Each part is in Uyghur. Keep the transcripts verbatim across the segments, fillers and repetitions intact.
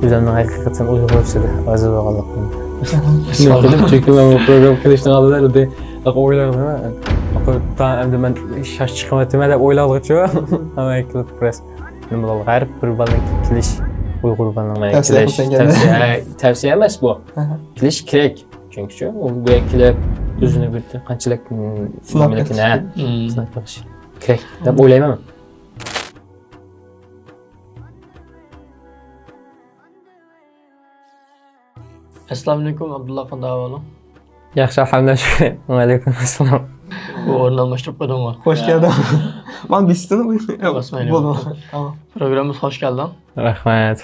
ئۆزۈمنىڭ ھەقىقەتەن ئۇيغۇرچىدا ئاجىز بولغانلىقىمنى. نېمە قىلدىم؟ چۈنكى مەن بۇ پروگرامما كىرىشتىن ئالدىن ئەمدى ئويلايمەن. تا ئەمدى مەن شاش چىقىۋاتىمەن دەپ ئويلىغۇچۇ. ھەممە كىرىپ بىراز نېمە بولغان، ھەر بىر بالىنىڭ كېلىش، ئۇيغۇر بالىنىڭ مانا تەۋسىيە كېلىش، قىلساڭ تەۋسىيە، تەۋسىيە ئەمەس بۇ. ئەھە. كېلىش كېرەك. چۈنكى شۇ، ئۇ بۇ يەرگە كېلىپ، ئۆزىنى بىر قانچىلىك، م، سىناپ نېمىلىكىنى، بېقىش. ھە، مم. سىناپ بېقىش كېرەك دەپ ئويلايمەن. ئەسسالامۇئەلەيكۇم، ئابدۇللا، قانداق ئەھۋالىڭ؟ ياخشى، ئەلھەمدۇلىللا، شۈكۈر. ۋەئەلەيكۇم ئەسسالام. بۇ ئورۇن ئالماشتۇرۇپ قويدۇڭغۇ؟ خوش كەلدىڭ. مانا بىستىن بولدى. تامام. پروگراممىمىزغا خوش كەلدىڭ. رەھمەت.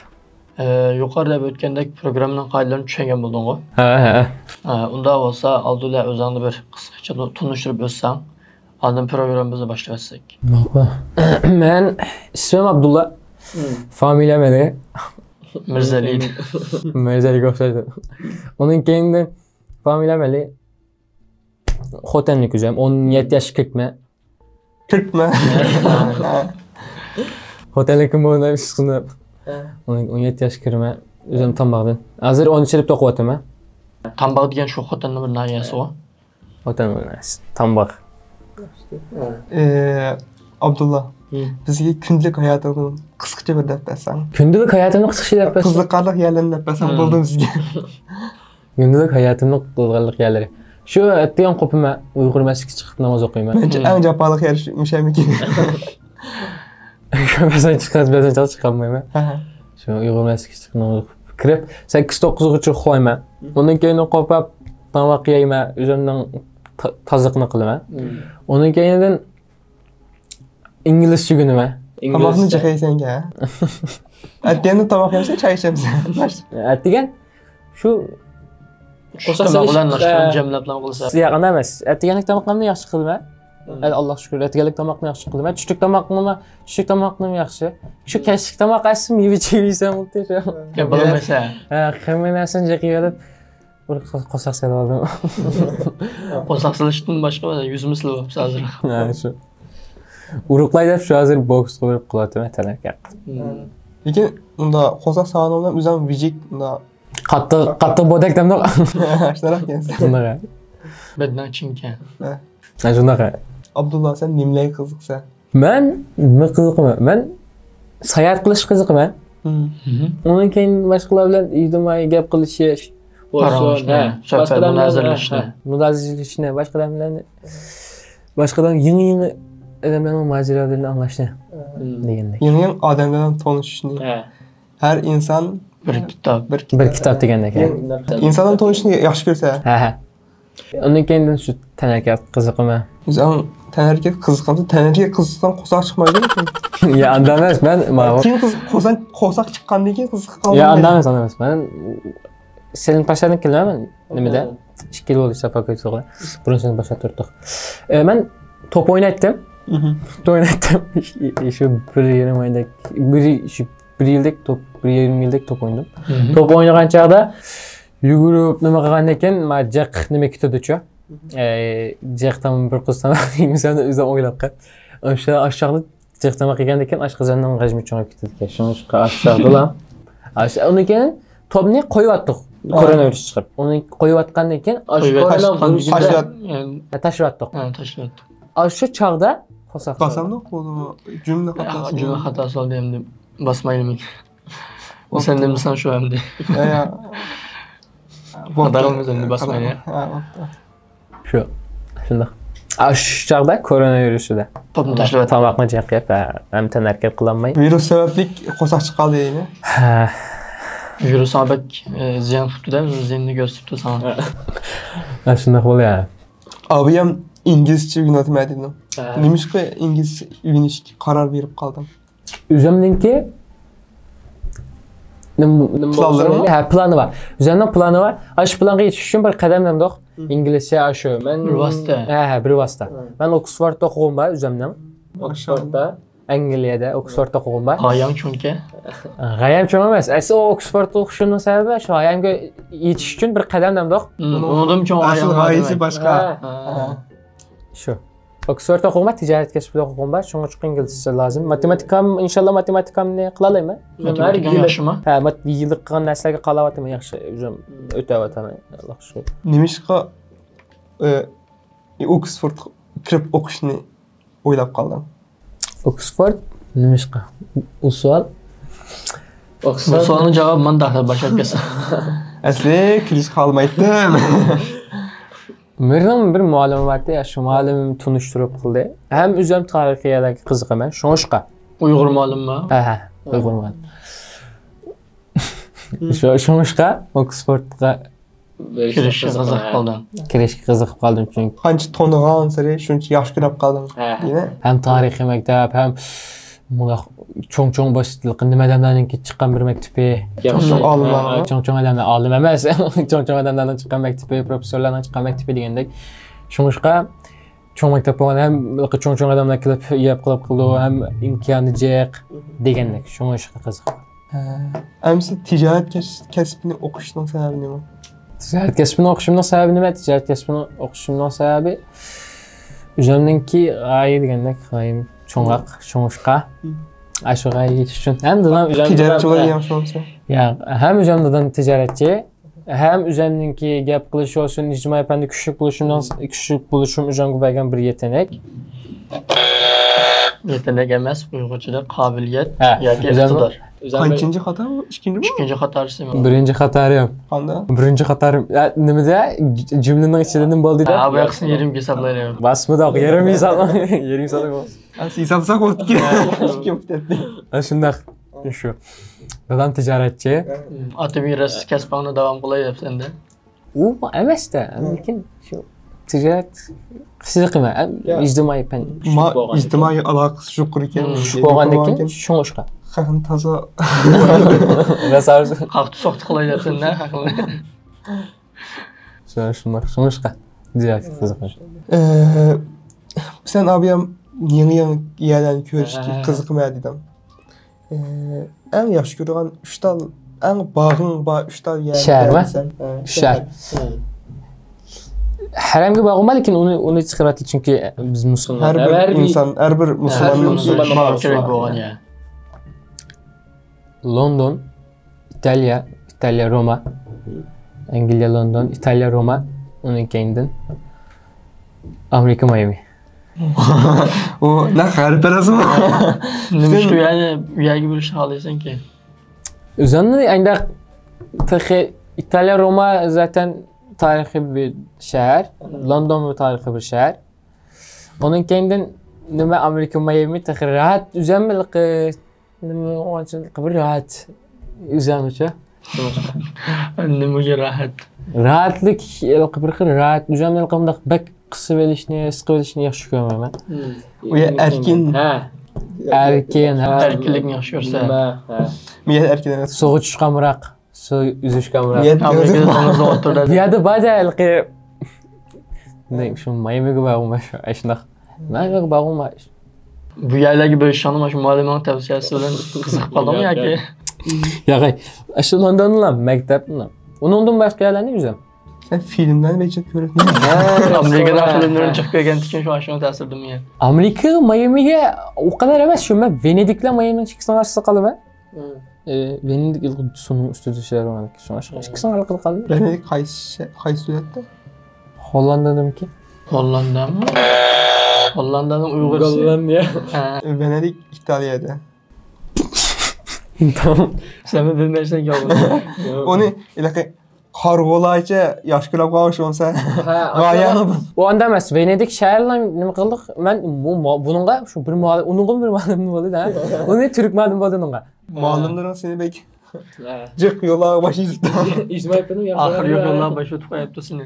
ئە، يۇقىرىدا دەپ ئۆتكەندەك، پروگراممىنىڭ قائىدىلىرىنى چۈشەنگەن بولدۇڭغۇ؟ ھە، ھە. ئە، ئۇنداق بولسا، ئابدۇللا، ئۆزۈڭنى بىر قىسقىچە تونۇشتۇرۇپ ئۆتسەڭ، ئاندىن پروگراممىمىزنى باشلاۋەتسەك. ماقۇل. مەن ئىسمىم ئابدۇللا. مم. فامىلەم ئەلى. مىرزەلى. مىرزەلىگە ئوخشايدۇ. ئۇنىڭ كەينىدىن فامىلەم ئەلى. خوتەنلىك ئۆزۈم، ئون يەتتە ياشقا كىرىپمەن. كىرىپمەن. خوتەنلىكىم بولماي ئىشقىلىپ. ھە. ئون، ئون يەتتە ياشقا كىرىمەن. ئۆزۈم تامباغدىن. ھازىر ئونىنچى سىنىپتا ئوقۇۋاتىمەن. تامباغ دېگەن شۇ خوتەننىڭ بىر ناھىيەسىغۇ. خوتەن بىر ناھىيەسى. تامباغ. ئە، ئابدۇللا، ھىم. بىزگە كۈندىلىك ھاياتىڭدىن قىسقىچە بىر دەپ بەرسەڭ. كۈندىلىك ھاياتىمنى قىسقىچە دەپ بەرسەڭ. قىزىقارلىق يەرلەرنى دەپ بەرسەڭ ھىم. بولدى بىزگە. كۈندىلىك ھاياتىمنى قىلغانلىق يەرلىرى. شۇ ئەتىگەن قوپىمەن، ئۇيغۇر مەسچىتكە چىقىپ ناماز ئوقۇيمەن. مەنچە مم. ئەڭ جاپالىق يەر شۇ، مۇشەمىكىن. بەزەن چىقىمەن، بەزەن چىقالمايمەن. ھە، ھە. شۇ ئۇيغۇر مەسچىتكە چىقىپ ناماز ئوقۇپ كىرىپ، سەككىز توققۇزغىچە ئۇخلايمەن. مم. ئۇنىڭ كېيىن قوپۇپ، تاماق يەيمەن، ئۆزۈمنىڭ تا-، تازىلىقىنى قىلىمەن. مم. ئۇنىڭ كېيىندىن ئىنگلىزچە ئۆگىنىمەن. تاماقنى ئىنگلىزچە. جىق يەيسەنكەن. ئەتىگەندە تاماق يەمسەن، چاي ئىچەمسەن؟ ئەتىگەن شۇ قورساق سېلىش بىلەن ناشتىنى جەملەپلا قىلسا. ياق، ئۇنداق ئەمەس. ئەتىگەنلىك تاماقلارنى ياخشى قىلىمەن. مم. ئەل-، ئاللاغا شۈكۈر، ئەتىگەنلىك تاماقنى ياخشى قىلىمەن. چۈشلۈك تاماقنىمۇ، چۈشلۈك تاماقنىمۇ ياخشى. شۇ كەچلىك تاماق ئەسلى مېۋە چېۋە يېسەم بولدى شۇ. يا، بولمىسا. ھە، ھەممە نەرسىنى جىق يېۋېلىپ، بىر قو-، قورساق سېلىۋالدىم. قورساق سېلىشتىن باشقا يۈزمۇ سېلىۋاپسىز ھازىر. ھە، شۇ. ئۇرۇقلاي دەپ شۇ ھازىر بوكسقا بېرىپ قىلىۋاتىمەن، تەنھەرىكەت. مم. لېكىن ئۇنداق قورساق ساغلام بىلەن ئۆزۈڭ ۋىجىك، ئۇنداق قاتتىق، قاتتىق بودەك دەمدۇق. شۇنداق ئىكەن. شۇنداق ھە. بەدىنىڭ چىڭكەن. ھە. ھە، شۇنداق ھە. ئابدۇللا، سەن نېمىلەرگە قىزىقىسەن؟ مەن نېمە قىزىقىمەن؟ مەن ساياھەت قىلىشقا قىزىقىمەن. مم. مم. ئۇنىڭ كېيىن باشقىلار بىلەن ئىجتىمائىي گەپ قىلىشىش. پاراڭلىشىش، ھە، سۆھبەت، باشقا ئادەملەر مۇنازىرىلىشىش. بىلەن، ھە، مۇنازىرىلىشىشنى، باشقا ئادەم بىلەن، باشقا ئادەم، يېڭى، يېڭى ئادەملەرنىڭ ماجىرالىرىنى ئاڭلاشنى مم. دېگەندەك. يېڭى، يېڭى ئادەملەر بىلەن تونۇشۇشنى. ھە. ھەر ئىنسان بىر كىتاب. بىر كىتاب. بىر كىتاب دېگەندەك، ھە. ئىنسان بىلەن تونۇشۇشنى ياخشى كۆرسە. ھە، ھە. ئۇنىڭ كېيىندىن شۇ تەنھەرىكەت قىزىقىمەن. ئۆزۈڭ تەنھەرىكەت قىزىقامسەن؟ تەنھەرىكەت قىزىقساڭ قورساق چىقمايدۇ لېكىن. يا، ئانداق ئەمەس، مەن، ماۋۇ. كېيىن قىز-، قورساق، قورساق چىققاندىن كېيىن قىزىقىپ قالىدۇ. يا، ئانداق ئەمەس، ئانداق ئەمەس. مەن سېلىنپاشادىن كېلىمەن، نېمىدە؟ ئىككى يىل بولدى ساپاكوي توغرا. بۇرۇن سېلىنپاشادا تۇردۇق. ئە، مەن توپ ئوينايتتىم. مم. توپ ئوينايتتىم. شۇ بىر يېرىم ئايدەك، بىر، شۇ بىر يىلدەك توپ، بىر يېرىم يىلدەك توپ ئوينىدىم. مم. توپ ئوينىغان چاغدا يۈگۈرۈپ نېمە قىلغاندىن كېيىن، ما جىق نېمە كېتىدۇچۇ. ئە، جىق تامام بىر قۇس تاماق يېمىسەم دەپ ئۆزۈم ئويلاپ قال-، ئاشۇ، ئاشۇ چاغدا جىق تاماق يېگەندىن كېيىن ئاشقازاننىڭ غەجمى چوڭىيىپ كېتىدىكەن. شۇڭا ئاشۇ چاغدىلا. ئاشۇ، ئۇنىڭ كېيىن توپنى قويۇۋاتتۇق. ھە. كورونا ۋىرۇس چىقىپ. ئۇنى قويۇۋاتقاندىن كېيىن ئاشۇ قويۇۋەت-، كورونا تاشلىۋەت-، ھە، تاشلىۋاتتۇق. ھە، تاشلىۋەتتۇق. ئاشۇ چاغدا قورساق باسامدۇق، بولدىمۇ؟ جۈملە خاتاسى. جۈملە خاتاسى بولدى ئەمدى. باسمايلىمىز. بولۇپتۇ. سەن نېمە دېسەڭ شۇ ئەمدى. يا، يا. بولۇپتۇ. خاتا قىلمىسام دەپ باسمايلى. ھە، بولۇپتۇ. شۇ، شۇنداق. ئاشۇ چاغدا كورونا ۋىرۇسىدا. توپنى تاشلىۋەت. تاماقنى جىق يەپ، ھە، ھەم تەنھەرىكەت قىلالماي. ۋىرۇس سەۋەبلىك قورساق چىقالدى يەنە. ھە. ۋىرۇس ساڭا بەك، ئە، زىيان قىپتۇ-دە، زىيىنىنى كۆرسىتىپتۇ ساڭا. ھە، شۇنداق بولدى، ھە. ئابىيام ئىنگلىزچە ئۆگىنىۋاتىمەن دېدىم. ھە. نېمىشقا ئىنگلىزچە ئۆگىنىشكە قارار بېرىپ قالدىڭ؟ ئۆزۈمنىڭكى نېمە، نېمە پىلانلىرىڭمۇ؟ ھە، پىلانى بار. ئۆزۈمنىڭ پىلانى بار. ئاشۇ پىلانغا يېتىش ئۈچۈن بىر قەدەم دەمدۇق. مم. ئىنگلىزچە ئاشۇ. مەن بىر ۋاسىتە. ھە، ھە، بىر ۋاسىتە. ھە. مەن ئوكسفوردتا ئوقۇغۇم بار ئۆزۈمنىڭ. ماشائاللا. ئوكسفوردتا. ئەنگلىيەدە، ئوكسفوردتا ئوقۇغۇم بار. غايەڭ چوڭكەن؟ غايەم چوڭ ئەمەس. ئەسلى ئۇ ئوكسفوردتا ئوقۇشۇمنىڭ سەۋەبى شۇ غايەمگە يېتىش ئۈچۈن بىر قەدەم دەمدۇق. مم، ئۇنىڭدىن چوڭ ئەسلى غايەم بار غايىسى دېمەك. باشقا. ھە. ھە. شۇ. ئوكسفورد ئوقۇغۇم بار، تىجارەت كەسپىدە ئوقۇغۇم بار، شۇڭا چۈشكەن ئىنگلىزچە لازىم. ماتېماتىكام، ئىنشاللا ماتېماتىكامنى قىلالايمەن. ماتېماتىكا ياخشىمۇ؟ ھە، مات-، يىللىق قىلغان نەرسىلەرگە قالاۋاتىمەن، ياخشى ئۆزۈم ئۆتەۋاتىمەن، ئاللاغا شۈكۈر. نېمىشقا، ئە، ئوكسفوردقا كىرىپ ئوقۇشنى ئويلاپ قالدىڭ؟ ئوكسفورد نېمىشقا؟ ئۇ سوئال. بۇ سوئالنىڭ جاۋابى مانداق، باشلاپ كەتسەم. ئەسلى كۈلۈشكە خالىمايتتىم. مېنىڭ بىر مۇئەللىمىم بارتى، شۇ مۇئەللىمىم تونۇشتۇرۇپ قىلدى. ھەم ئۆزۈم تارىخىي يەرلەرگە قىزىقىمەن، شۇڭلاشقا. ئۇيغۇر مۇئەللىممۇ؟ ھە، ھە، ئۇيغۇر مۇئەللىم. شۇ، شۇڭلاشقا ئوكسفوردقا كىرىشكە قىزىقىپ قالدىم. كىرىشكە قىزىقىپ قالدىم، چۈنكى. قانچە تونۇغانسېرى شۇنچە ياخشى كۆرۈپ قالدىڭ، ھە. دېمە. ھەم تارىخىي مەكتەپ، ھەم مۇنداق چوڭ-چوڭ باش نېمە ئادەملەرنىڭ چىققان بىر مەكتىپى. ياخشى. چوڭ-چوڭ ئالىملار. ھە، چوڭ-چوڭ ئادەملەر، ئالىم ئەمەس. چوڭ-چوڭ ئادەملەرنىڭ چىققان مەكتىپى، پروفېسسورلارنىڭ چىققان مەكتىپى دېگەندەك. شۇڭلاشقا چوڭ مەكتەپ بولغان ھەم چوڭ-چوڭ ئادەملەر كېلىپ يەپ قىلىپ قىلىدۇ، ھەم ئىمكانى جىق دېگەندەك. شۇڭلاشقا قىزىق. ھە. ئەمىسە تىجارەت كەس-، كەسپىنى ئوقۇشنىڭ سەۋەبى نېمە؟ تىجارەت كەسپىنى ئوقۇشۇمنىڭ سەۋەبى نېمە؟ تىجارەت كەسپىنى ئوقۇشۇمنىڭ سەۋەبى ئۆزۈمنىڭكى غايە دېگەندەك، غايەم چوڭراق، شۇڭلاشقا ئاشۇ غايىگە يېتىش ئۈچۈن. ھەم دادام تىجارەتچى بولۇپ ياخشى بولمىسا؟ يا، ھەم ئۆزۈم دادام تىجارەتچى، ھەم ئۆزۈمنىڭكى گەپ قىلىش بولسۇن، ئىجتىمائىي پەندە كۈچلۈك بولۇشۇمنىڭ، كۈچلۈك بولۇشۇم ئۆزۈمگە بەرگەن بىر يېتەنەك. يېتەنەك ئەمەس، ئۇيغۇرچىدا قابىلىيەت ھە، ياكى ئۆزۈم ئىقتىدار. قانچىنچى خاتا بۇ؟ ئىككىنچىمۇ؟ ئىككىنچى خاتارسىمۇ؟ بىرىنچى خاتارىم. قانداق؟ بىرىنچى خاتارىم. يا، نېمىدە؟ ج-، جۈملىنىڭ ئىچىدە نېمە بولدى دەپ؟ ھە، بۇ ياقىسىنى يېرىمگە ھېسابلايلى. باسمىدۇق، يېرىم ھېساب-، يېرىم ھېسابلايمىز. ھە، سىز ھېسابلىساق بولدىكەن. ئىككى بولۇپ كەتتى. ھە، شۇنداق. شۇ. دادام تىجارەتچى. ھە. ئاتا مىراس كەسپىڭنى داۋام قىلاي دەپ سەندە. ئۇ ئەمەستە، ھە. لېكىن شۇ تىجارەت قىزىقىمەن، يا. ئىجتىمائىي پەن. ما-، ئىجتىمائىي ئالاقىسى يۇقىرى ئىكەن. مم. كۈچلۈك بولغاندىن كېيىن شۇڭلاشقا. خەقنى تازا. قاقتى سوقتى قىلاي دەپسەن-دە خەقنى. شۇ-، شۇنداق، شۇڭلاشقا تىجارەتكە قىزىقىمەن. ئە، سەن ئابىيام يېڭى-يېڭى يەرلەرنى كۆرۈشكە ھە. قىزىقىمەن دېدىڭ. ئە، ئەڭ ياخشى كۆرىدىغان ئۈچ تال، ئەڭ باغىڭ بار ئۈچ تال يەر شەھەرمۇ؟ دېسەم، ئە، شەھەر. شەھەر. ھە. ھەرەمگە باغۇم بار، لېكىن ئۇنى، ئۇنى چىقىرىۋەتتى، چۈنكى بىز مۇسۇلمان. ھەر بىر ئىنسان، ھەر بىر مۇسۇلماننىڭ كېرەك بولغان يەر. لوندون، ئىتالىيە، ئىتالىيە روما، ئەنگلىيە لوندون، ئىتالىيە روما، ئۇنىڭ كەينىدىن ئامېرىكا مايامى. ئۇ نەق غەرب ئەمەسمۇ؟ نېمە ئۈچۈن يەنى ئۇ يەرگە بېرىشنى خالايسەنكى؟ ئۆزۈمنى ئەندەق تېخى ئىتالىيە روما زاتەن تارىخىي بىر شەھەر، لوندونمۇ تارىخىي بىر شەھەر. ئۇنىڭ كەينىدىن نېمە ئامېرىكا مايامى تېخى راھەت ئۆزۈممۇ نېمە ئانچە بىر راھەت ئۆزۈمچە. نېمىگە راھەت؟ راھەتلىك، ھېلىقى بىر خىل راھەت. ئۆزۈمنى ھېلىقى مۇنداق بەك قىسىۋېلىشنى، سىقىۋېلىشنى ياخشى كۆرمەيمەن. مم. ئۇ يەر ئەركىن. ھە. ئەركىن، ھە. ئەركىنلىكنى ياخشى كۆرسە. نېمە؟ ھە. مۇ يەر ئەركىن ئەمەس. سۇغا چۈشۈش ئامراق، سۇ ئۈزۈش ئامراق. ئامېرىكىدا دېڭىزدا ئولتۇرىدۇ. بۇ يەردە بار-دە ھېلىقى. نېمە، شۇ مايامىغا بارغۇم بار، شۇ، ئاشۇنداق. مايامىغا بارغۇم بار. بۇ يەرلەرگە بېرىشىڭنى مانا شۇ مۇئەللىمىڭنىڭ تەۋسىيەسى بىلەن قىزىقىپ قالدىڭمۇ ياكى؟ ياق، ئەي، ئاشۇ لوندونلا، مەكتەپلا. ئۇنىڭدىن باشقا يەرلەرنى ئۆزۈم. سەن فىلىملەرنى بەك جىق كۆرۈسەن. ئامېرىكىدا فىلىملىرىنى جىق كۆرگەندىكىن شۇ ئاشۇنىڭ تەسىرىدىمۇ يا؟ ئامېرىكىغا، مايامىغا ئۇ قەدەر ئەمەس، شۇ مەن ۋېنېدىك بىلەن مايامىنىڭ ئىككىسىنىڭ ئارىسىدا قالىمەن. ئە، ۋېنېدىك سۇنىڭ ئۈستىدە شەھەر بار، شۇڭا شۇ ئىككىسىنىڭ ئارىلىقىدا قالدىم. ۋېنېدىك قايسى شە-، قايسى دۆلەتتە؟ ھوللاندادىمىكىن؟ ھوللاندامۇ؟ ھوللاندانىڭ ئۇيغۇرچىسى؟ گوللاندىيە. ھە. ۋېنېدىك ئىتالىيەدە. تامام. سەن بىلمەيسەن. ئۇنى ھېلىقى قارىغۇلارچە ياخشى كۆرۈپ قالغان شۇ بولسا. ھە، غايەنى ئۇ ئاندا ئەمەس. ۋېنېدىك شەھەرلەر نېمە قىلدۇق؟ مەن بۇ ما-، بۇنىڭغا شۇ بىر مۇئەللىم، ئۇنىڭغا بىر مۇئەللىم بولدى-دە. ئۇنى تۈرك مۇئەللىم بولدى ئۇنىڭغا. مۇئەللىملىرىڭ سېنى بەك جىق يوللارغا باش ئېزىپتۇ. ئىجتىمائىي پەنىم ياخشى. ئاخىر يول يوللارغا باش ئۆتۈپ قويۇپتۇ سېنى.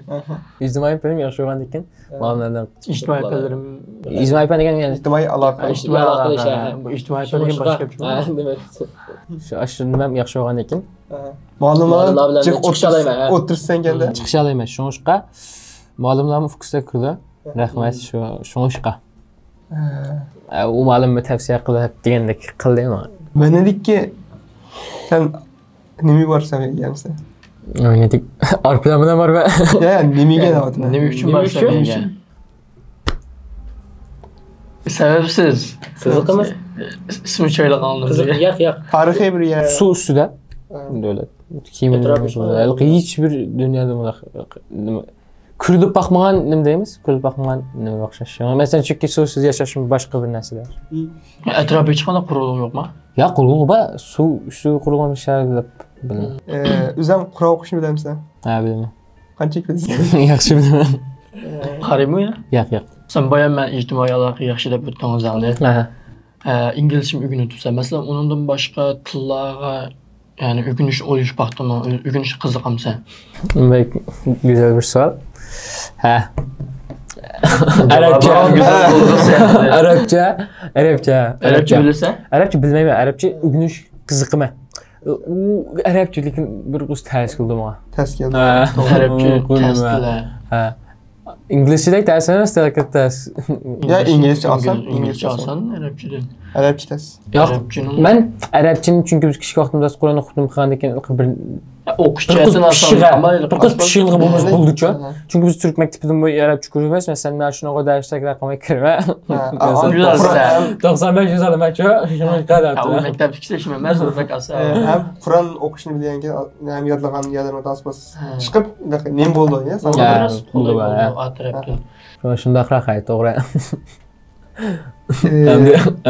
ئىجتىمائىي پەنىم ياخشى بولغاندىكىن مۇئەللىملەردىن. ئىجتىمائىي پەنلىرىم. ئىجتىمائىي پەن دېگەن يەنى ئىجتىمائىي ئالاقە. ئىجتىمائىي ئالاقە دېيىش، ھە. بۇ ئىجتىمائىي پەن دېگەن باشقا گەپ. ھە، دېمەك. شۇ، ئاشۇ نېمەم ياخشى بولغاندىكىن. مۇئەللىملار بىلەن جىق ئولتۇرۇش-، ئولتۇرۇشسەن كەلدى. چىقىشالايمەن. شۇڭلاشقا مۇئەللىملارمۇ فوكۇستا كىرىدۇ. رەھمەت، شۇ، شۇڭلاشقا. ئە، ئۇ مۇئەللىممۇ تەۋسىيە قىلىپ دېگەندەك قىلدى ماڭا. ۋېنېدىككە سەن نېمە بارسا ئۆگەنسەن؟ ۋېنېدىك ئارپىلان بىلەن بارىمەن. يا، يا، نېمىگە دەۋاتىمەن؟ نېمە ئۈچۈن بارسا ئۆگەن؟ سەۋەبسىز. قىزىقىمىز. ئىسمى چىرايلىق ئاڭلىدىم. قىزىق، ياق، ياق. تارىخىي بىر يەر. سۇ ئۈستىدە ھە. دۆلەت. كېمە ئەتراپى ھېچ بىر دۇنيادا بۇنداق نېمە، كۆرۈلۈپ باقمىغان نېمە دەيمىز؟ كۆرۈلۈپ باقمىغان نېمىگە ئوخشاش. مەسىلەن، چۈنكى سۇ ئۈستىدە ياشاش باشقا بىر نەرسە. ئەتراپى ھېچقانداق قۇرۇلۇق يوقما؟ يا قۇرۇلۇق بار، سۇ ئۈستىگە قۇرۇلغان بىر شەھەر دەپ بىلىمەن. ئۆزۈڭ قۇرئان ئوقۇشنى بىلەمسەن؟ ھە، بىلىمەن. قانچىلىك بىلىسەن؟ ياخشى بىلىمەن. قارىمۇ يا؟ ياق، ياق. سەن بايان مەن ئىجتىمائىي ئالاقە ياخشى دەپ ئۆتتۈڭ ئۆزۈڭنى. ھە. ئە، ئىنگلىزچىمۇ ئۆگىنىۋېتىپسەن. مەسىلەن، ئۇنىڭدىن باشقا تىللارغا، يەنى ئۆگىنىش ئويلىشىپ باقتىڭمۇ؟ ئۆگىنىشكە قىزىقامسەن؟ بەك گۈزەل بىر سوئال. ھە. ئەرەبچە. ئەرەبچە. ئەرەبچە. ئەرەبچە بىلىسەن؟ ئەرەبچە بىلمەيمەن. ئەرەبچە ئۆگىنىش قىزىقىمەن. ئۇ ئەرەبچە لېكىن بىر قىز تەس قىلدى ماڭا. تەس كەلدى. ئەرەبچە تەس تىلى. ھە. ئىنگلىزچىدەك تەس ئەمەس، لېكىن تەس. يا ئىنگلىزچە ئاسان، ئىنگلىزچە ئاسان ئەرەبچىدىن. ئەرەبچە تەس. ياق. ئەرەبچىنىڭ مەن ئەرەبچىنى چۈنكى بىز كىچىك ۋاقتىمىزدا قۇرئان ئوقۇتۇم قىلغاندىن كېيىن بىر ئوقۇش بىر قىز پىشىغا، بىر قىز پىشىغا بولمىس بولدىچۇ. چۈنكى بىز تۈرك مەكتىپىدىن بۇ ئەرەبچە كۆرمەيمىز. مەسىلەن، مەن شۇنىڭغا دەرس تەكرار قىلماي كىرىمەن. توقسان بەش يۈز ئالىمەنچۇ. شۇنىڭغا دەرس. مەكتەپتىكى ئىشلىمەيمەن، مەكتەپتىكى. ھەم قۇرئان ئوقۇشنى بىلگەنكىن ھەم يادلىغان يەرلىرىڭ تاس باس. چىقىپ نېمە بولدى يا؟ بىراز قولاي بولدى ئا تەرەپتىن. شۇنداقراق ھەي، توغرا.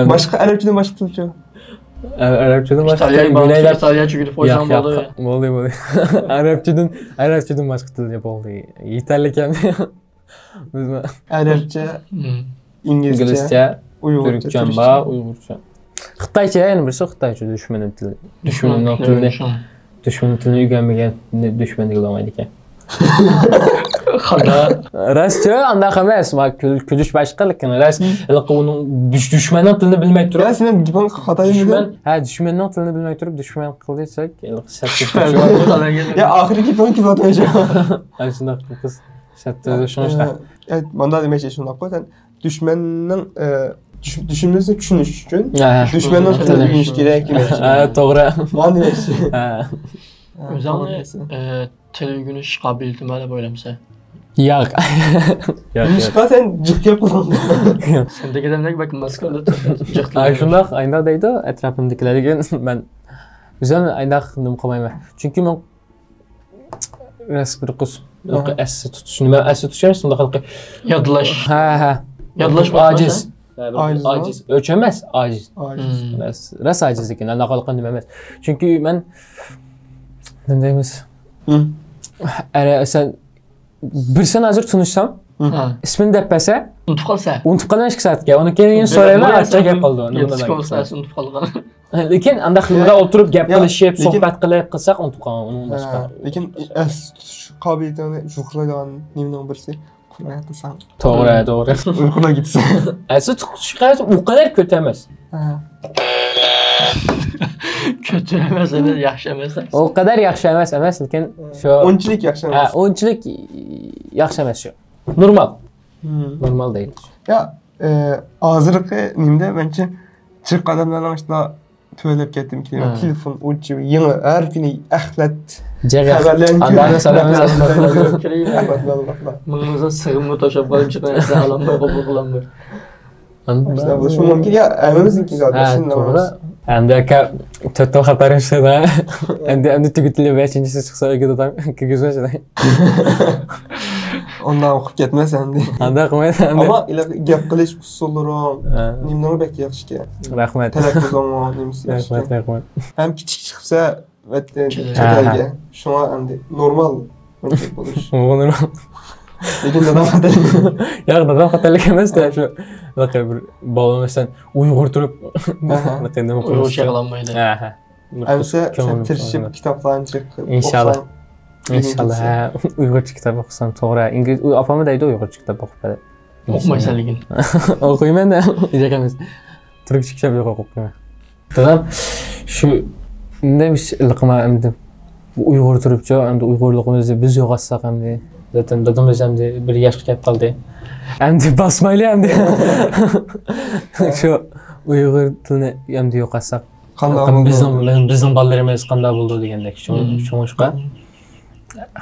باشقا ئەرەبچىدىن باشقا تىلچۇ؟ ئەرەبچىدىن باشقا ئىتالىيە، تىل بىلەيلى. ئىتالىيەچە ئۆگىنىپ قويساڭ بولدى. بولدى، بولدى. ئەرەبچىدىن، ئەرەبچىدىن باشقا تىل بولدى. يېتەرلىك ئەمدى. بىز ئەرەبچە، مم. ئىنگلىزچە، ئىنگلىزچە، ئۇيغۇرچە، تۈركچە بار، ئۇيغۇرچە. خىتايچە، يەنە بىرسى خىتايچە، دۈشمىنىم تىلى. دۈشمىنىمنىڭ تىلىنى، دۈشمىنىم تىلىنى ئۆگەنمىگەن دۈشمەن دېگىلى بولمايدىكەن. خاتا. راست، ئانداق ئەمەس. ما كۈل-، كۈلۈش باشقا، لېكىن راست، ھېلىقى ئۇنىڭ دۈش-، دۈشمەننىڭ تىلىنى بىلمەي تۇرۇپ. يا سېنىڭ گېپىڭ خاتا دېمىدىم. ھە، دۈشمەننىڭ تىلىنى بىلمەي تۇرۇپ دۈشمەن قىلدى دېسەك، ھېلىقى سەت. يا ئاخىرى گېپىڭنى كېلىۋاتمايچۇ. ئەنە شۇنداق قىز. سەت شۇڭلاشقا. ماندا دېمەكچى شۇنداققۇ، سەن دۈشمەننىڭ، ئە، دۈش-، دۈشمىنىمىزنى چۈشىنىش ئۈچۈن دۈشمەننىڭ تىلىنى ئۆگىنىش كېرەك دېمەكچى. ھە، توغرا. مانا دېمەكچى. ھە. ئۆزۈڭنى، ئە، تىل ئۆگىنىش قابىلىيىتىڭ بار دەپ ئويلامسەن؟ ياق. ياق، ياق. نېمىشقا سەن جىق گەپ قىلدىڭ؟ سەن دېگەندەك بەك ماس كەلدى. جىق تىل. ئاي، شۇنداق، ئاينداق دەيدۇ ئەتراپىمدىكىلەر دېگەن. مەن ئۆزۈم ئاينداق نېمە قىلمايمەن. چۈنكى مەن راست بىر قىز. ھە. ئەستە تۇتۇش، نېمە ئەستە تۇتۇش ئەمەس، ئۇنداق ھېلىقى. يادلاش. ھە، ھە. يادلاش ئاجىز. ئاجىز. ئاجىز. ئۆچ ئەمەس، ئاجىز. ئاجىز. راست ئاجىز ئىكەن، ئانداق نېمە ئەمەس. چۈنكى مەن، نېمە دەيمىز؟ ئەرە، سەن بىرسىنى ھازىر تونۇشسام، ئىسمىنى دەپ بەرسە، ئۇنتۇپ قالسا. ئۇنتۇپ قالىمەن ئىككى سائەتكە. ئۇنىڭ كېيىن سورايمەن، ئاچچىق گەپ قالدى. ئۇنتۇپ قالغان. لېكىن ئانداق نېمىدە ئولتۇرۇپ گەپ قىلىشىپ، سۆھبەت قىلىپ قىلساق ئۇنتۇپ قالغان، ئۇنىڭ باشقا. لېكىن ئەس تۇتۇش قابىلىيىتىڭنى يۇقىرىلايدىغان نېمىنىڭ بىرسى، ئۇخلىماي ياتساڭ. توغرا، توغرا. ئۇيقۇلار كەتسە. ئەس تۇتۇش قابىلىيىتى ئۇ قەدەر كۆتە ئەمەس. كۆتە ئەمەس، ئەمەس، ياخشى ئەمەس. ئۇ قەدەر ياخشى ئەمەس، ئەمەس، لېكىن شۇ. ئۇنچىلىك ياخشى ئەمەس. ھە، ئۇنچىلىك ياخشى ئەمەس شۇ. نورمال. نورمال دەيلى. يا، ئە، ھازىرقى نېمىدە مەنچە جىق ئادەملەرنىڭ ئىشىدا تۆۋەنلەپ كەتتىم كېيىن. تېلېفون ئوچۇق، يېڭى ھەر كۈنى ئەخلەت خەۋەرلەرنى كۆرۈپ. مىڭىڭىزدا سىغىمغا توشاپ قالىپ چىقىڭ، ئالالماي قوبۇل قىلالماي. شۇ مۇمكىن يا، ھەممىمىزنىڭكى زادى. ھە، توغرا. ئەمدى ئاكا، تۆت خىل خەۋەر چىقسا، ئەمدى، ئەمدى تۈگىتىلىپ بەشىنچىسى چىقسا، ئۆيگە دادام كىرگۈزمەس. ئۇنداق ئوقۇپ كەتمەس ئەمدى. ئانداق قىلمايسەن ئەمدى. ئەمما گەپ قىلىش ئۇسۇللىرىڭ، نېمىلىرىڭ بەك ياخشىكەن. رەھمەت. تەلەپپۇزۇڭ، نېمىسى ياخشىكەن. رەھمەت، رەھمەت. ھەم كىچىك چىقسا، چەت ئەلگە. شۇڭا ئەمدى نورمال بولۇش. نورمال. لېكىن دادام خاتا. ياق، دادام خاتالىق ئەمەس-دە، شۇ بىر بالىنى مەسىلەن ئۇيغۇر تۇرۇپ نېمە قىلمىسا. ئەمسە سەن تىرىشىپ كىتابلارنى جىق ئوقۇساڭ. ئىنشاللا. ئىنشاللا، ھە، ئۇيغۇرچە كىتاب ئوقۇسام توغرا. ئىنگلىز، ئاپاممۇ دەيدۇ ئۇيغۇرچە كىتاب ئوقۇپ بەر. ئوقۇمايسەن لېكىن. ئوقۇيمەن-دە، جىق ئەمەس. تۈركچە كىتاب يوق ئوقۇپ قويماي. دادام، شۇ، نېمە ئىش ئىلقىما ئەمدى. بۇ ئۇيغۇر تۇرۇپچۇ، ئەمدى ئۇيغۇرلۇقىمىزنى بىز يوقاتساق ئەمدى. زاتەن دادىمىز ئەمدى بىر ياشقا كەپ قالدى. ئەمدى باسمايلى ئەمدى. شۇ ئۇيغۇر تىلىنى ئەمدى يوقاتساق. قانداق بولىدۇ؟ بىزنىڭ، بىزنىڭ بالىلىرىمىز قانداق بولىدۇ دېگەندەك. شۇڭ-، شۇڭلاشقا.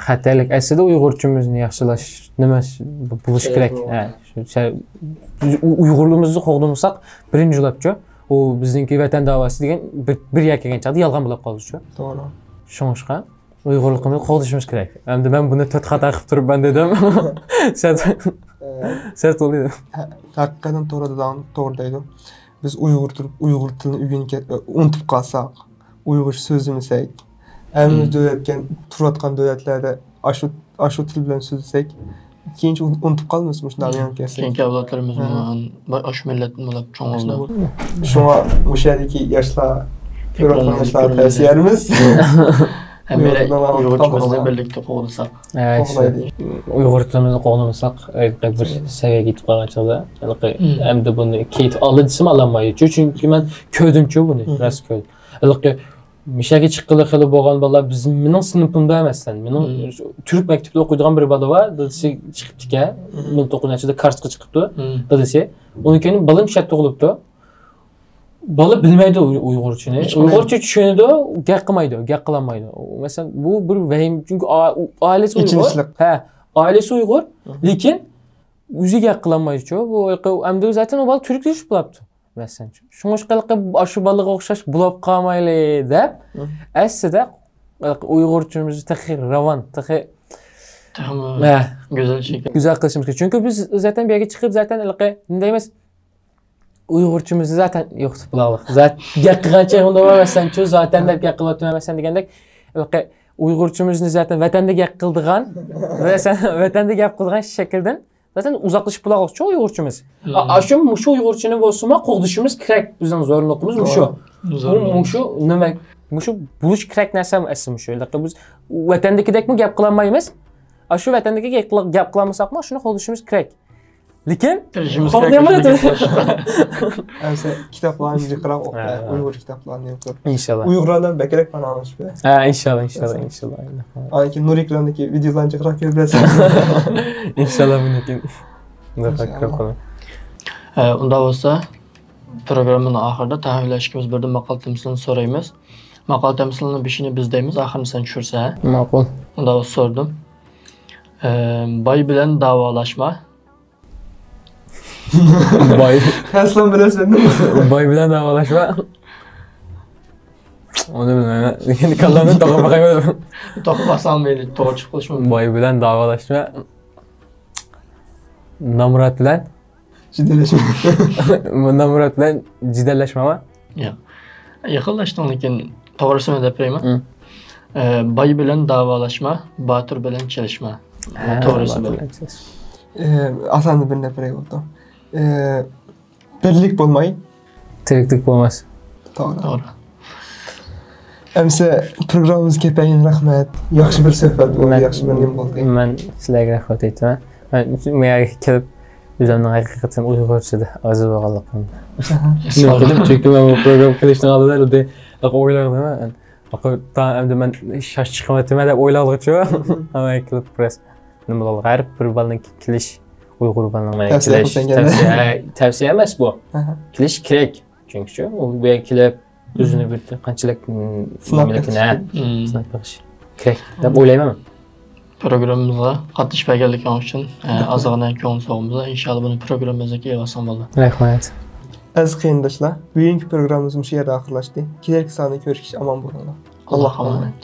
خەتەرلىك. ئەسلىدە ئۇيغۇرچىمىزنى ياخشىلاش نېمە بولۇش كېرەك. ھە، شۇ سە-، ئۇ-، ئۇيغۇرلىرىمىزنى قوغدىمىساق، بىرىنچى بولاپچۇ. ئۇ بىزنىڭكى ۋەتەن داۋاسى دېگەن بىر، بىر يەرگە كەلگەن چاغدا يالغان بولاپ قالىدۇچۇ. توغرا. شۇڭلاشقا ئۇيغۇرلۇقىمىزنى قوغدىشىمىز كېرەك. ئەمدى مەن بۇنى تۆت خاتا قىلىپ تۇرۇپ مەن دېدىم. سەت، ئە، سەت بولدى. ھە، ھەقىقەتەن توغرا دېدىڭ، توغرا دەيدۇ. بىز ئۇيغۇر تۇرۇپ، ئۇيغۇر تىلىنى ئۆگىنىپ كەت-، ئۇنتۇپ قالساق، ئۇيغۇرچە سۆزلىمىسەك، ھەممە مم. دۆلەتكە، تۇرۇۋاتقان دۆلەتلەردە ئاشۇ، ئاشۇ تىل بىلەن سۆزلىسەك، كېيىنچە ئۇن-، ئۇنتۇپ قالىمىز مۇشۇنداق مېڭىپ كەتسەك. كېيىنكى ئەۋلادلىرىمىزمۇ ھە. ئان-، با-، ئاشۇ مىللەتتىن بولۇپ چوڭ بولىدۇ. شۇڭا مۇشۇ يەردىكى ياشلار، كۆرۈۋاتقان ياشلارغا تەۋسىيەمىز. ھەممەيلەن ئۇيغۇرچىمىزنى بىرلىكتە قوغدىساق. ھە، قوغدايلى. ئۇيغۇر تىلىمىزنى قوغدىمىساق، بىر سەۋىيەگە يېتىپ قالغان چاغدا، ھېلىقى مم. ئەمدى بۇنى كېيىن ئالدى دېسىمۇ ئالالمايدۇ. چۈنكى مەن كۆردۈمچۇ بۇنى، مم. راست كۆردۈم. ھېلىقى مۇشۇ يەرگە چىققىلى خېلى بولغان بالىلار بىز، مېنىڭ سىنىپىمدا ئەمەس، مېنىڭ مم. تۈرك مەكتىپىدە ئوقۇيدىغان بىر بالا بار، دادىسى چىقىپتىكەن، مم. مىڭ توققۇز يۈز نەچچىدە كارسقا چىقىپتۇ، مم. دادىسى. ئۇنىڭ كېيىن بالام شۇ يەردە تۇغۇلۇپتۇ. بالا بىلمەيدۇ ئۇي-، ئۇيغۇرچىنى. ھېچ قانداق. ئۇيغۇرچە چۈشىنىدۇ، گەپ قىلمايدۇ، گەپ قىلالمايدۇ. مەسىلەن، بۇ بىر ۋەھىم، چۈنكى ئا-، ئۇ-، ئائىلىسى ئۇيغۇر. ئېچىنىشلىق. ھە، ئائىلىسى ئۇيغۇر، مم. لېكىن ئۆزى گەپ قىلالمايدۇچۇ. بۇ ئەمدى زاتەن ئۇ بالا تۈركلىشىپ بولاپتۇ. مەسىلەن، شۇڭلاشقا ھېلىقى ئاشۇ بالىغا ئوخشاش بولاپ قالمايلى دەپ، مم. ئەسلىدە ھېلىقى ئۇيغۇرچىمىزنى تېخى راۋان، تېخى تېخىمۇ ھە. گۈزەل شەكىل. گۈزەل قىلىشىمىز كېرەك. چۈنكى بىز زاتەن بۇ يەرگە چىقىپ، زاتەن ھېلىقى نېمە دەيمىز، ئۇيغۇرچىمىزنى زاتەن يوقىتىپ بولاۋاتىمىز. زات-، گەپ قىلغان چېغىمدا مەسىلەنچۇ، زاتەن دەپ گەپ قىلىۋاتىمەن مەسىلەن دېگەندەك، ھېلىقى ئۇيغۇرچىمىزنى زاتەن ۋەتەندە گەپ قىلىدىغان، مەسىلەن، ۋەتەندە گەپ قىلىدىغان شەكىلدىن زاتەن ئۇزاقلىشىپ بولاۋاتىمىزچۇ ئۇيغۇرچىمىز. مم. ئا-، ئاشۇ، مۇشۇ ئۇيغۇرچىنى بولسىمۇ قوغدىشىمىز كېرەك. بىزنىڭ زورۇنلۇقىمىز مۇشۇ. توغرا. مۇ-، زورۇنلۇقىمىز. مۇشۇ نېمە، مۇشۇ بولۇش كېرەك نەرسە ئەسلى مۇشۇ. ھېلىقى بىز ۋەتەندىكىدەكمۇ گەپ قىلالمايمىز. ئاشۇ ۋەتەندىكى گەپ قىلا-، گەپ قىلالمىساقمۇ شۇنى قوغدىشىمىز كېرەك. لېكىن تىرىشىمىز كېرەك. ئەمسە كىتابلارنى جىقراق ئوقۇ، ھە، ھە. ئۇيغۇر كىتابلارنى ئوقۇپ. ئىنشاللا. ئۇيغۇرلاردىن بەكرەك پانا ئالىشىپ. ھە، ئىنشاللا، ئىنشاللا، ئىنشاللا. ئاندىن كېيىن نۇر ئېكراندىكى ۋىدېئولارنى جىقراق كۆرۈپ بېرەسىز. ئىنشاللا، بۇندىن كېيىن. ئىنشاللا. ھە، ئۇنداق بولسا، پروگراممىنىڭ ئاخىرىدا تەھرىرلەر ئىككىمىز بىردىن ماقالە تەمسىلىنى سورايمىز. ماقالە تەمسىلىنىڭ بېشىنى بىز دەيمىز، ئاخىرىنى سەن چۈشۈرسەن، ھە؟ ماقۇل. ئۇنداق بولسا سورىدىم. ئە، باي بىلەن داۋالاشما. باي. ئەسلان بىلەسەن. باي بىلەن داۋالاشما. ئۇنى بىلمەيمەن. كاللامنى توغرا باقايمەن. توغرا باساڭ مەيلى، توغرا چىقىپ قېلىشى مۇمكىن. باي بىلەن داۋالاشما. نامرات بىلەن؟ جېدەللەشمە. نامرات بىلەن جېدەللەشمەما؟ ياق. يېقىنلاشتىڭ، لېكىن توغرىسىنى دەپ بېرەيمەن. ھە. ئە، باي بىلەن داۋالاشما، باتۇر بىلەن چېلىشما. ھە، توغرىسى باتۇر بىلەن چېلىشما. ئە، ئاساندا بىرنى دەپ بېرەي بولدى. ئە، بىرلىك بولماي، تىرىكلىك بولماس. توغرا. توغرا. ئەمسە پروگراممىمىزغا كەلگەن رەھمەت. ياخشى بىر سۆھبەت بولدى، مەن، ياخشى بىر نېمە بولدى. مەن سىلەرگە رەھمەت ئېيتىمەن. مەن بۇ يەرگە كېلىپ، ئۆزۈمنىڭ ھەقىقەتەن ئۇيغۇرچىدا ئاجىز بولغانلىقىمنى ئېسىمگە ئالدىم. چۈنكى مەن بۇ پروگرامما كېلىشنىڭ ئالدىدا ئەمدى ئويلايدىغىنىمەن. ئەمدى مەن شاش چىقىۋاتىمەن دەپ ئويلاۋالغۇچۇ. ئەمما كېلىپ بىراز نېمە بولغان، ھەر بىر بالىنىڭ كېلىش، ئۇيغۇر بالىنىڭ مەيلى تەۋسىيە كېلىش، قىلساڭ تەۋسىيە، تەۋسىيە ئەمەس بۇ. ئەھە. كېلىش كېرەك. چۈنكى ئۇ بۇ يەرگە كېلىپ، ئۆزىنى بىر قانچىلىك، م، سىناپ نېمىلىكىنى، بېقىش. ھە، مم. سىناپ بېقىش كېرەك دەپ ئويلايمەن. پروگراممىمىزغا قاتنىشىپ كەلگەنلىكىڭىز ئۈچۈن، ئە، ئازغىنە كۆڭۈل سوغۇمىز. ئىنشاللا بۇنى پروگراممىمىزدىكى ئېلىۋالساڭ بولدى. رەھمەت. ئەزىز قېرىنداشلار، بۈگۈنكى پروگراممىمىز مۇشۇ يەردە ئاخىرلاشتى. كېلەركى ساندا كۆرۈشكىچە ئامان بولۇڭلار. ئاللاھقا ئامانەت.